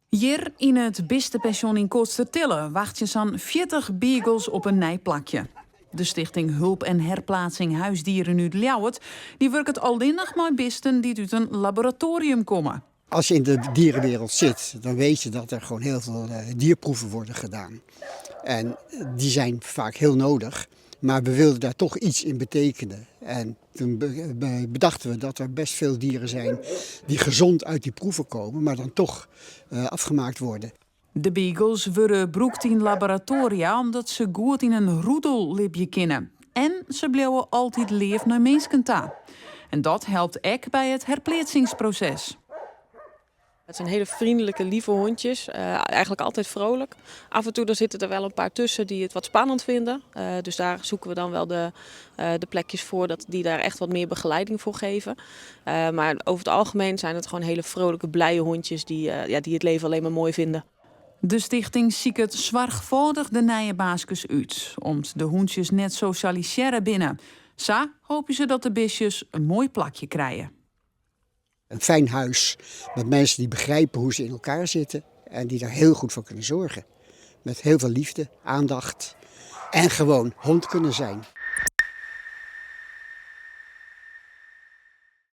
Hjir yn it bistepensjon yn Koatstertille wachtsje sa'n 40 beagles op in nij plakje. De stichting Hulp en Herplaatsing Huisdieren út Ljouwert dy wurket allinnich mei bisten dy't út in laboratoarium komme. Als je in de dierenwereld zit, dan weet je dat er gewoon heel veel dierproeven worden gedaan. En die zijn vaak heel nodig, maar we wilden daar toch iets in betekenen. En toen bedachten we dat er best veel dieren zijn die gezond uit die proeven komen, maar dan toch afgemaakt worden. De beagles wurde brûkt yn laboratoaria omdat se goed yn in roedel libje kinne. En se bliuwe altyd leaf nei minsken ta. En dat helpt ek by it herpleatsingsproses. Het zijn hele vriendelijke, lieve hondjes. Eigenlijk altijd vrolijk. Af en toe dan zitten er wel een paar tussen die het wat spannend vinden. Dus daar zoeken we dan wel de plekjes voor dat die daar echt wat meer begeleiding voor geven. Maar over het algemeen zijn het gewoon hele vrolijke, blije hondjes die, ja, die het leven alleen maar mooi vinden. De stichting siket soarchfâldich de nije baaskes út, om't de hûntsjes net sosjalisearre binne. Sa hoopje se dat de bistjes in moai plakje krije. Een fijn huis met mensen die begrijpen hoe ze in elkaar zitten en die daar heel goed voor kunnen zorgen. Met heel veel liefde, aandacht en gewoon hond kunnen zijn.